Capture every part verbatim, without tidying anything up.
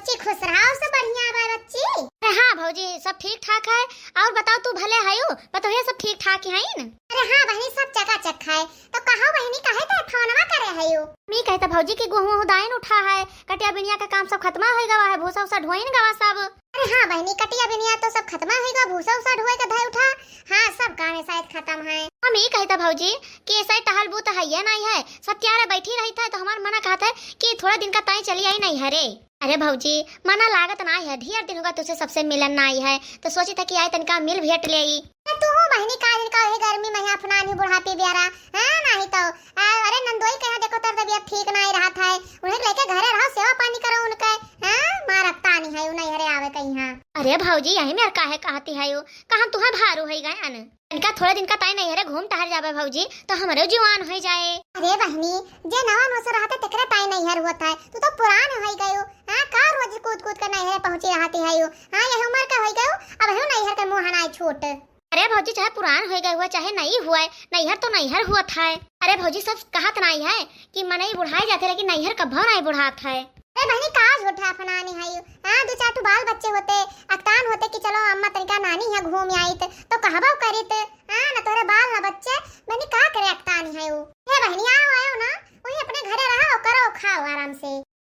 बच्ची खुश रहा, सब बढ़िया बा बच्ची। अरे हाँ भौजी, सब ठीक ठाक है। और बताओ, तू भले हयू, पतोहिया सब ठीक ठाक ही हईन? अरे हाँ बहिनी, सब चकाचक है। तो कहो बहिनी, काहे ते फोनवा करे हयू? मी कहता भौजी कि गोहूँ दाइन उठा है, कटिया बिनिया का काम सब खत्मा होइ गवा है, भूसा उसा ढोइन गवा सब। अरे हाँ बहिनी, कटिया बिनिया तो सब खत्मा होइ गवा, भूसा उसा ढोए का धै उठा। हाँ, सब काम शायद खत्म है। हम ई कहता भौजी कि ऐसा ही टहल बूत है ये नहीं है, सब त्यारे बैठी रही था, तो हमार मना कहता है कि थोड़ा दिन का ताई चली आई नैहरे। अरे भौजी, मना लागत नाई है, ढेर दिन होगा तुझसे सबसे मिलन नाई है, तो सोची था कि आए तनिका मिल भेंट लेई। तो तू बहिनी का दिन का वही गर्मी में अपना नहीं बुढ़ापी ब्यारा, हाँ, नहीं तो, आ, अरे नंदोई कहाँ देखो तर तबियत ठीक नाई रहा था, उन्हें लेके घरे रहो, सेवा पानी करो उनके, हाँ, माँ रखता नहीं है, उन्हें हरे आवे कहीं, हाँ। अरे भौजी, यही मेर काहे कहती है यू, कहाँ तुहे भारू है गए अन? इनका थोड़े दिन का ताई नैहरे घूम टहर जाबे भौजी, तो हमरो जुआन होइ जाए। अरे बहिनी, जे नवा नोसर रहते तेकरे ताई नैहर होत है, तू तो पुरान होइ गयो। हाँ, का रोज कूद कूद के नैहरे पहुँची रहती है यू? हाँ, यह उम्र का होइ गयो, अब हूँ नैहर के मुँह हनाए छूट। अरे भौजी, चाहे पुरान होइ गए हुआ, चाहे नई हुआ, नैहर तो नैहर हुआ था। अरे भौजी, सब कहत नाई है कि मनई बुढ़ाई जाते, लेकिन नैहर कभो नाई बुढ़ात है। अरे बहिनी, का झूठा फनानी है यू? हाँ, दो चार ठो बाल बच्चे होते, अकतान होते कि चलो अम्मा तनिका नानी यहाँ घूम आइत, तो कहबो करित। हाँ, न तोरे बाल न बच्चे, बहिनी का करे अकतानी है यू? हे बहिनी, आओ, आओ ना, वही अपने घरे रहा और करो, खाओ आराम से।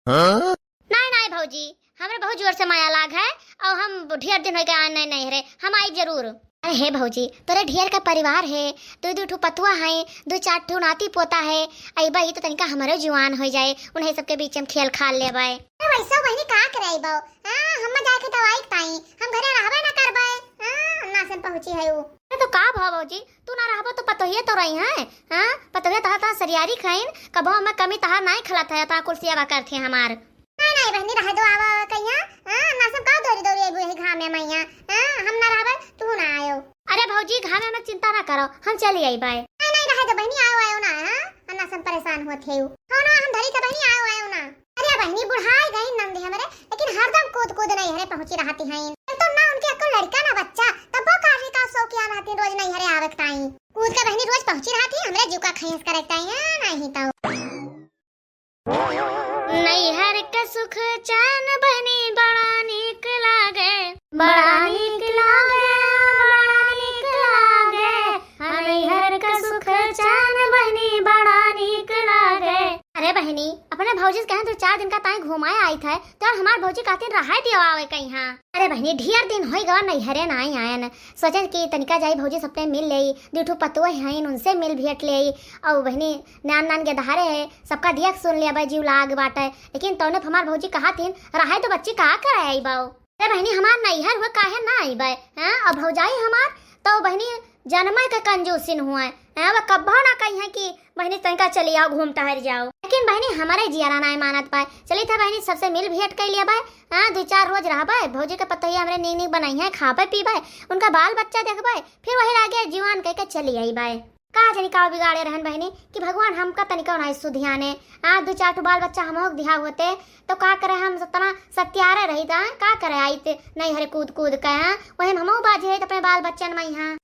हाँ? नाई, नाई भौजी, हमरे बहुत जोर से माया लाग है, और हम ढेर दिन होइ गए आए नहीं, नहीं रे, हम आई जरूर। अरे हे भौजी, तोरे ढेर का परिवार है, दो दो ठो पतुआ है, दो चार ठो नाती पोता है, अइबा ही तो तनिका हमरो जुआन होइ जाए, उन्हें सबके बीच में खेल खाल लेबै। अरे वैसे बहिनी का करे अइबो? हाँ, हम जाए के दवाई ताई, हम घरे रहबे ना करबै। हाँ, अन्ना सन पहुँची है उ। अरे तो का भा भौजी, तू ना रहबो तो पतोहिए तो रही है। हाँ, पतोहिए तहा तहा सरियारी खाइन, कबो हमें कमी तहा नाई खलत है, तहा कुल सेवा करत है हमार। नाई, नाई बहिनी, रह दो, आवा, आवा, कहिया। हाँ, अन्ना सब का दौरी दौरी अइबू यही घामे मइया। हाँ, हम ना रहबे, तू ना आयो। अरे भौजी, घामे में चिंता ना करो, हम चली अइबै। नाई, नाई, रह दो बहिनी, आयो, आयो ना, हाँ? अन्ना सब परेशान होत है। हो ना, हम धरी थे बहिनी, आयो, आयो ना। अरे बहिनी, बुढ़ाई गई नंदी हमरे, लेकिन हरदम कूद कूद नैहरे पहुँची रहती हैं। एक तो ना उनके अक्कल लड़का ना बच्चा, तब वो काफी का शौकिया रहती रोज नैहरे आवे के ताई। कूद के बहिनी रोज पहुँची रहती, हमरे जुका खैस करे के ताई, हाँ, नहीं तो। नैहर का सुख चैन बहिनी बड़ा नीक लागे, बड़ा नीक लागे, बड़ा नीक लागे। हाँ, नैहर का सुख चैन बहिनी बड़ा नीक लागे। अरे बहिनी, अपने भौजी से कहें तो चार दिन का ताई घुमाए आई था, तो यार हमार भौजी कहती रहाई दियो आवे कहीं, हाँ। अरे बहिनी, ढेर दिन होई गवा नैहरे नाई आयन। सोचन कि तनिका जाई भौजी सबसे मिल लेई, दू ठो पतोह हईन उनसे मिल भेंट लेई। और बहिनी, नान नान के दहारे है, सबका दिया के सुन लिया भाई, जीव लाग बाटे। लेकिन तौने पे हमार भौजी कहा थीन, रहाई तो बच्ची का करे आई बाऊ। अरे बहिनी, हमार नैहर हुआ काहे ना आई बाय, हैं? और भौजाई हमार तो बहिनी जन्मे के कंजूसिन हुआ है, हैं? वह कब्बो ना कही है कि बहिनी तनिका चली आओ, घूम टहर जाओ। लेकिन बहिनी, हमारे जियरा नाय मानत पाए। चली था बहिनी, सबसे मिल भेंट कर लिया बाय। हाँ, दो चार रोज रहबे, भौजी के पतोहिया हमरे नीक नीक बनाई है, खाबे पीबे, उनका बाल बच्चा देखबे, फिर वही लागे जीवन कह के चली आई बाय। का जानी का बिगाड़े रहन बहिनी कि भगवान हमका तनिका नाय सुधियाने। हाँ, दो चार ठो बाल बच्चा हमहू के दिहा होते तो का करे, हम सतना सत्यारे रही था, का करे आइत नैहरे कूद कूद के, हाँ, वही में हमहू बाझे रही अपने बाल बच्चन में, हाँ।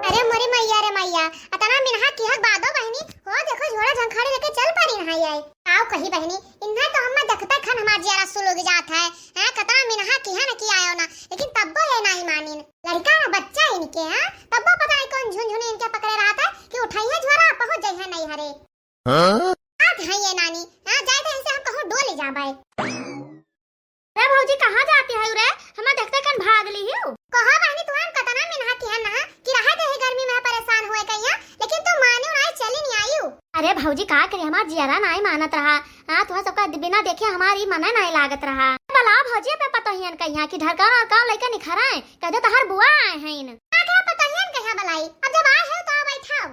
अरे मोरी मैया रे मैया, अतना मिनहा किहक बादो बहिनी, हो देखो झोला झंखाड़ी लेके चल पड़ी नहाई आई। आओ कही बहिनी, इन्हें तो हम्मे देखते खन हमार जियारा सुलुग जात है। हैं, कतना मिनहा किहन कि आयो ना, लेकिन तब्बो ये नहीं मानिन। लड़का ना बच्चा इनके, हैं, तब्बो पता नहीं कौन झुनझुनी इनके पकड़े रहा था कि उठाइए झोरा पहुँच जाइए नैहरे। हाँ? बात है ये नानी, हाँ, जाए तो इनसे हम कहूँ डोली जाबे। रे भौजी, कहाँ जाती है रे? हमें देखते कन भाग ली हूँ। कहा बहनी, तू हम कतना मिनहा किहन ना कि रहा दे ही गर्मी में परेशान हुए कहिया, लेकिन तू मानी ना, चली नहीं आयु। अरे भौजी, का करे, हमार जियरा नाई मानत रहा। हाँ, तुहा सबका बिना देखे हमारी मना नाई लागत रहा। बला भौजी अपने पतोहियन कहिया कि ढरका ढरका लइका निखरा है, कह दे तोहर बुआ आए हैं। का करे पतोहियन कहिया बलाई, अब जब आए हैं तो बैठाओ।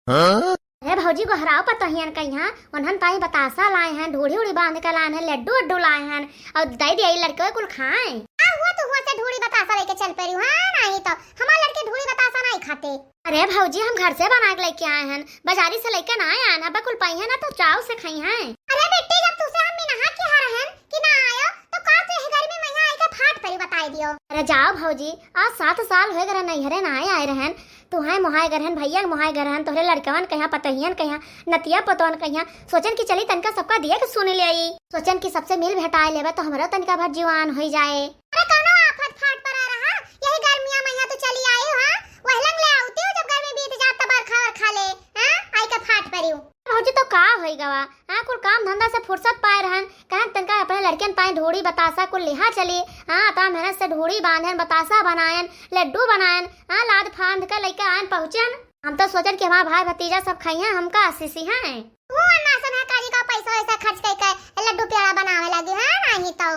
हाँ? अरे भौजी, गोहराव पतोहियन कहिया, उन्हन ताई बतासा लाए हैं, ढूढ़ी उड़ी बांध के लाए हैं, लड्डू उड्डू लाए हैं, और दे दिया ये लड़के कुल खाए। आ हुआ तो हुआ से ढूढ़ी बतासा लेके चल पड़ी, हाँ, नहीं तो हमारे लड़के ढूढ़ी बतासा नहीं खाते। अरे भौजी, हम घर से बना के लेके आए हैं, बाजारी से लेके ना आए हैं, अब कुल पाई है ना तो चाव से खाई हैं। अरे बेटी, जब तुसे हम मिनहा किहा रहन कि ना आयो, तो का तू यह गर्मी में यहाँ आके फाट पड़ी, बता। दियो। अरे जाओ भौजी, आज सात साल होइ गए नैहरे नाहीं आए रहन। तुहाय मोहाय गए रहन, भैया मोहाय गए रहन, तोहरे लड़कवन कहिया, पतोहियन कहिया, नतिया पतोहन कहिया। सोचन कि चली तनका सबका दिए के सुन ले आई। सोचन कि सबसे मिल भेटाए लेबे तो हमरो तनका भर जुआन होइ जाए। अरे कौनो आफत फाट पर आ रहा, यही गर्मिया मइहाँ तू चली आई हो, हाँ? वह लंग ले आउती हो जब गर्मी बीत जात त बरखा वरखा ले, हाँ? आई के फाट परियो। भौजी तो का होई गवा, हाँ, कुल काम धंधा से फुर्सत पाए रहन, कहन तनका अपने लड़कियन पाए ढोड़ी बतासा कुल लिहा चली, हाँ, अतना मेहनत से ढोड़ी बांधन, बतासा बनायन, लड्डू बनायन, हाँ, लाद फांद के लइके आयन पहुँचन। हम तो सोचन कि हमार भाई भतीजा सब खइहें, हमका आशीषी हैं। तू अन्ना से ना काजी का पैसा वैसा खर्च कइ के लड्डू पेड़ा बनावे लगी, हाँ, नाहीं तो।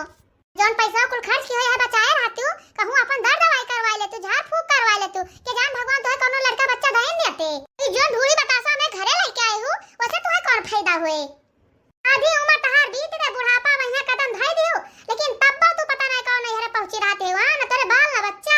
जौन पैसा कुल खर्च की होई है बचाए रहतू, कहूँ अपन दर्द दवाई करवाए लेतू, झाड़ फूक करवाए लेतू, के जान भगवान तोहे कौनो लड़का बच्चा दहिन देते। ई जौन ढूढ़ी बतासा में घरे लइके आई हूँ, वसे तोहे कौन फायदा हुए? आधी उम्र तहार बीत गए, बुढ़ापा मइहाँ कदम धइ दियो, लेकिन तब्बो तू पता नहीं कौन नैहरे पहुँची रहते हुआ, न तोरे बाल न बच्चा।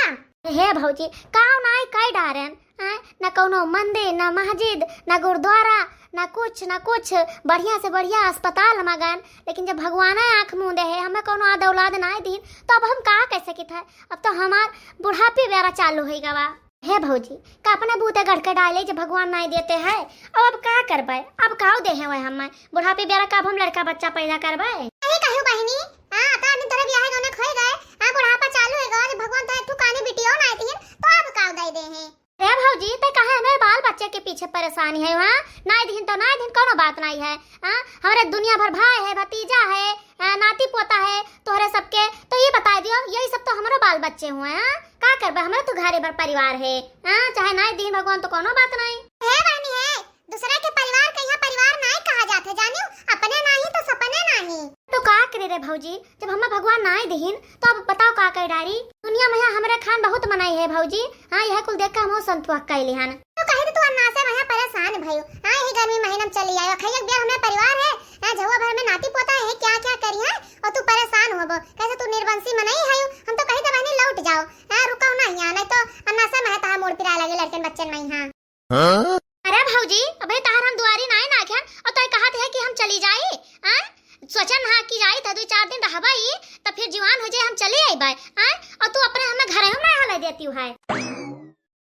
हे भौजी, काव नाई कई डारेन, आय, न कौनो मंदिर, न मस्जिद, न गुरुद्वारा, न कुछ, न कुछ, बढ़िया से बढ़िया अस्पताल मगन, लेकिन जब भगवान आँख मूंदे है, हमें कौनो आद औलाद नाई दीन, तो अब हम का कह सकित है? अब तो हमार बुढ़ापे बेरा चालू होइ गवा। हे भौजी, का अपने बूते गढ़ के डाले जब भगवान नाई देते हैं, अब, अब का करबे? अब काव दे हैं वह हमें? बुढ़ापे बेरा का अब हम लड़का बच्चा पैदा करबे? यही कहू बहिनी, हाँ, तो आदमी तोरे बियाहे गौने खोई गए, हाँ, बुढ़ापा चालू होइ गवा, जब भगवान तो एक ठो कानी बिटियो नाई दीन, तो अब काव दे दे हैं? अरे भौजी, ते काहे हमें बाल बच्चे के पीछे परेशानी है, हाँ? नाई दीन तो नाई दीन, कौनो बात नाई है, हाँ? हमरे दुनिया भर भाई है, भतीजा है, हाँ, नाती पोता है तोहरे सबके, तो ये बताइ दियो, यही सब तो हमरो बाल बच्चे हुए, हाँ? का करबे, हमरे तो घरे भर परिवार है, हाँ? चाहे नाई दीन भगवान तो कौनो बात नाई। हे बहनी है, दूसरा के परिवार के यहाँ परिवार नाई कहा जात है, जानियो, अपने नाहीं तो सपने नाहीं। तो का करे रे भौजी, जब हमें भगवान नाई दीन, तो अब बताओ का कह डारी? दुनिया मइहाँ हमरे खान बहुत मनई है भौजी। हाँ, यह कुल देख के हमहू संतुआ कैली हन। तो कही तो तू अन्ना से मइहाँ परेशान भयू। हाँ, यही गर्मी महीना में चली आयो। खैया के बेर हमरे परिवार है। हाँ, झउआ भर में नाती पोता है, क्या क्या करी है? और तू परेशान होबो। कैसे तू निर्बंसी मनई है? हम तो कही तो बहनी लौट जाओ। हाँ, रुको ना यहाँ, नहीं तो अन्ना से मइहाँ तहा मूड़ पिराए लगे लड़कन बच्चन मइहाँ। हाँ? अरे भौजी, अबे तहार हम दुआरी नाई नाखेन, और तोय कहत है कि हम चली जाई, आय? सोचन हा कि जाई त दुई चार दिन रहबई, त फिर जुआन हो जाए, हम चली आईबे, आय? और तू अपने हमें घरे में ना हले देती है।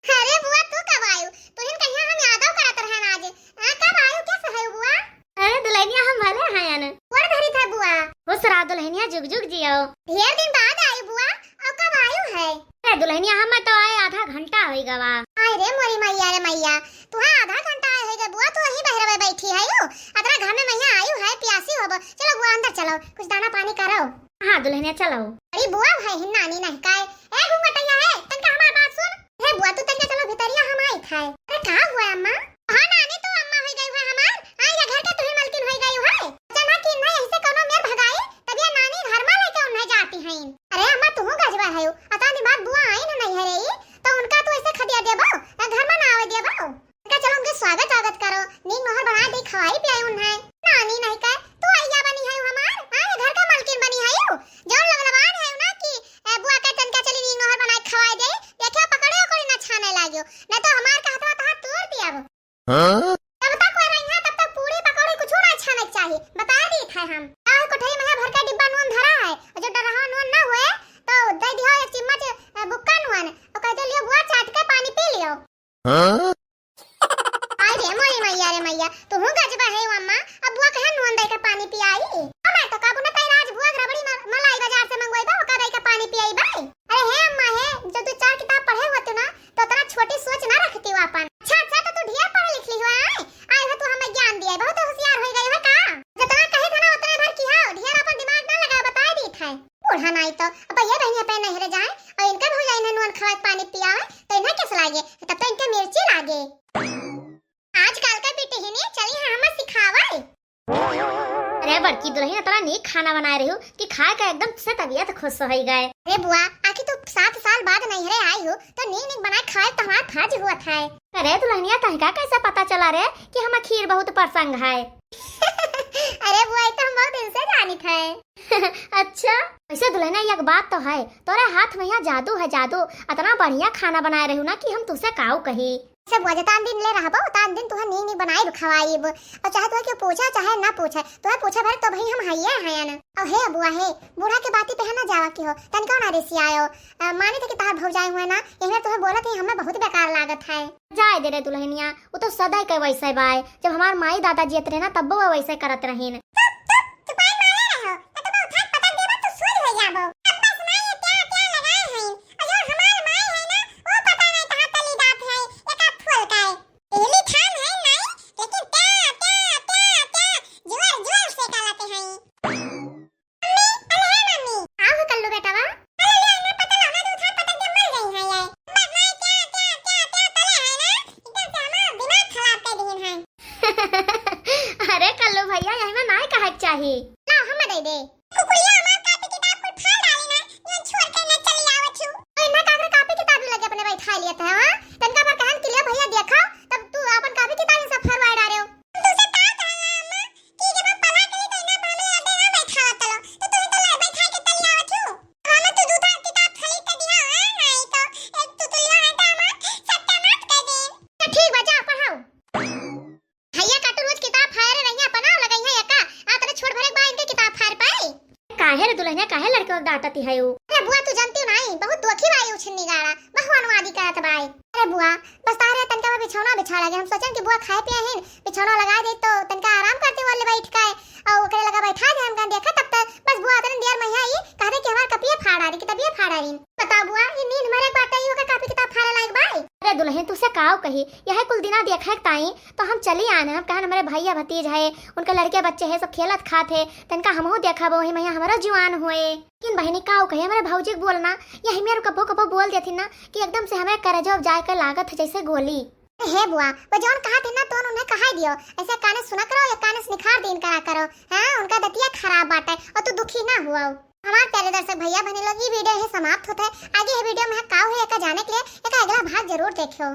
अरे बुआ, तू कब आयु? तुहिन कहिया हम यादव करत रहन आज। हाँ, कब आयु, कैसे है बुआ? अरे दुल्हनिया, हम भले हैं। गोड़ धरी था बुआ। खुश रहा दुल्हनिया, जुग जुग जियो। ढेर दिन बाद आयु बुआ, और कब आयु है? अरे दुल्हनिया, हम तो आए आधा घंटा होई गवा। आय रे मोरी मैया रे मैया, तुहा आधा घंटा आए होई गए बुआ, तू यहीं बहरवे बैठी है यू? अतरा घर में मैया आयु है, प्यासी होबो। चलो बुआ अंदर चलो, कुछ दाना पानी करो। हाँ दुल्हनिया चलो। अरे बुआ है ही नानी नहीं काय। ए घूंघटैया है, तनका हमार बात सुन। हे बुआ तू तनका चलो भितरिया हम आई खाए। अरे का हुआ अम्मा? हाँ नानी, तू अम्मा होई गई है हमार। हाँ, ये घर के तू ही मलकिन होई गई है। चल ना कि ना यहीं से कोनो मेर भगाई, तब ये नानी घर में लेके उन्हें जाती हैं। अरे अम्मा, तू गजबा है। अता दिन बाद बुआ आई ना नहीं है रे, तो उनका तू ऐसे खदिया देबो, या घर में ना आवे देबो। इनका चलो उनके स्वागत वागत करो, नीक नोहर बना दे, खवाई पियाई उन्हें। नानी नहीं कहे, तू अइया बनी है हमार, हाँ, ये घर का मलकिन बनी है। जौन लगलवान है ना कि, ए, बुआ के तनका चली नीक नोहर बनाए खवाई दे, देखियो पकड़े ओकड़ी ना छाने लाग्यो, नहीं तो हमार का हथवा तहार तोड़ दिया वो। हाँ? जब तक वह रही है, तब तक पूरी पकौड़ी कुछ ना छाने के चाहिए, बता दी था हम। का है कोठरी में है भर का डिब्बा नून धरा है, और जो डरहा नून ना हुए, तो दे दियो एक चम्मच, अ, बुक्का नून, और कह दो लियो बुआ चाट के पानी पी लियो। हाँ? आय रे मोरी मैया रे मैया, तू हूँ गजबा है अम्मा, अब बुआ कहे नून दे के पानी पियाई। हमार तो काबू न तैराज बुआ रबड़ी म-, मलाई बाजार से मंगवाई बा, ओका दे के पानी पियाई बा। अरे हे अम्मा हे, जो तू चार किताब पढ़े होते ना, तो इतना छोटी सोच ना रखती हो अपन। अच्छा, अच्छा, तो तू ढेर पढ़ लिख ली हो, आए? आए हो तू हमें ज्ञान दिए, बहुत होशियार हो गई हो का? जितना कहे था ना उतने भर की हो, ढेर अपन दिमाग ना लगाओ, बता दी था। बूढ़ा नाई तो, अब ये बहनी अपने नहरे जाए और इनका भौजाई ने नून खवाए पानी पिया है, तो इन्हें कैसे लागे? तब तो इनके मिर्ची लागे। आजकल के बिटिहिनी चली हैं हमें सिखावे। अरे बड़की दुल्हन, इतना नीक खाना बनाए रही हो कि खाए के एकदम से तबीयत खुश हो गए। अरे बुआ, आखिर तू सात साल बाद नैहरे आई हो, तो नीक नीक बनाए खाए तो हमार फर्ज हुआ था। अरे दुल्हनिया, तहका कैसे पता चला रे कि हम खीर बहुत पसंद है? अरे बुआ, ये तो हम बहुत दिन से जानी थे। अच्छा, वैसे दुल्हनिया, एक बात तो है, तोरे हाथ में यहाँ जादू है, जादू। इतना बढ़िया खाना बनाए रही हो ना कि हम तुझसे काऊ कही। सब बुआ, जतान दिन ले रहबो, उतान दिन तुहे नीक नीक बनाइब, खवाइब। अउर चाहे तुहे केहू पूछे, चाहे ना पूछे, तुहे पूछे भरे तो भाई हम हइये हयन। अउर हे बुआ हे, बूढ़ा के बाती पे है ना जावा की हो, तनिको ना रिसियायो। अ, माने थे कि तहार भौजाई हुए ना, यही में तुहे बोलत है, हमें बहुत बेकार लागत है। जाए दे रे दुल्हनिया, वो तो सदा के वैसे बाय। जब हमार माई दादा जियत रहे ना, तब्बो वो वैसे करत रहीन। चुपाई मारे रहो, न तो मैं उठात पटक देबो तो सूझ हो जाबो। अब बस माई ये क्या क्या लगाए हैं, और जो हमार माई है ना, वो पता नहीं कहाँ चली जात है, एका फूल का है। पहली थान है नहीं, लेकिन क्या क्या क्या क्या जोर जोर से गलत है। मम्मी, अरे हे मम्मी। का हो कल्लू बेटवा? अरे ले ना पता लो ना, उठात पटक दे मर गई है ये। बस माई क्या क्या क्या क्या तले है ना, एकदम से हमार दिमाग खराब कर दीन है। अरे कल्लू भैया, यही में नाय कहे के चाही। ला, हम दे दे। कुकुलिया हमार कापी किताब कुल फाड़ डाली ना, यूं छोड़ के ना चली आवत हूँ। ओए ना काकर कापी किताब लगे अपने बैठा लियत है, हाँ? तनका पर कहन कि ले भैया देखा, तब तू अपन कापी किताब सब फरवाए डारे हो। तुझे का कहना अम्मा, कि जब हम पढ़ा के लिए तो इन्हें बहले आते ना बैठा चलो, तो तुम तो ले बैठा के चली आवत हूँ। हमें तू दूसरा किताब खाली कर दिया है, नहीं तो एक तुतुलिया है तो हमार सत्यानाश कर दे। तो ठीक बा, जा पढ़ाओ। भैया का तू रोज किताब फाड़े रहिया, बनाओ लगाई है एका। आ तने छोट भरे बा इनके किताब फाड़ पाई। काहे रे दुल्हनिया, काहे लड़के को डांटती है उ? अरे बुआ तू जानती हो नहीं, बहुत दुखी बाई उछिन्नी गाड़ा, बहु अनुवादी करत बाई। अरे बुआ, बस तारे तनका में बिछौना बिछा लगे, हम सोचन कि बुआ खाए पिए हैं, बिछौना लगा दे तो तनका आराम करते वाले बैठ के, और ओकरे लगा बैठा दे हम कहा देखा तब तक, बस बुआ तने दियर मैया ई कह दे कि हमार कपिए फाड़ा रही, किताबिए फाड़ा रही। बताओ बुआ, ये नींद मरे बाटे, ई ओकर कापी किताब फाड़े लायक बाई? अरे दुल्हन, तुसे काव कही, यह कुल दिना देखे के ताई तो हम चली आने। हम कहन हमारे भैया भतीज है, उनके लड़के बच्चे हैं, सब खेलत खात है, तनका हमहू देखब, वही मैया हमारा जुआन होए। लेकिन बहनी काव कही, हमारे भौजी के बोलना, यही मेरे कबो कबो बोल देती ना कि एकदम से हमारे करजो जाए के लागत है जैसे गोली। अरे हे बुआ, वो जौन कहा थे ना, तोन उन्हें कहा दियो, ऐसे काने सुना करो या काने से निखार दीन करा करो। हाँ, उनका दतिया खराब बाटे और तू दुखी ना हुआ। हमार प्यारे दर्शक भैया बहनी लोग, ई वीडियो यही समाप्त होत है। आगे ये वीडियो में का हुए एका जाने के लिए एका अगला भाग जरूर देखियो।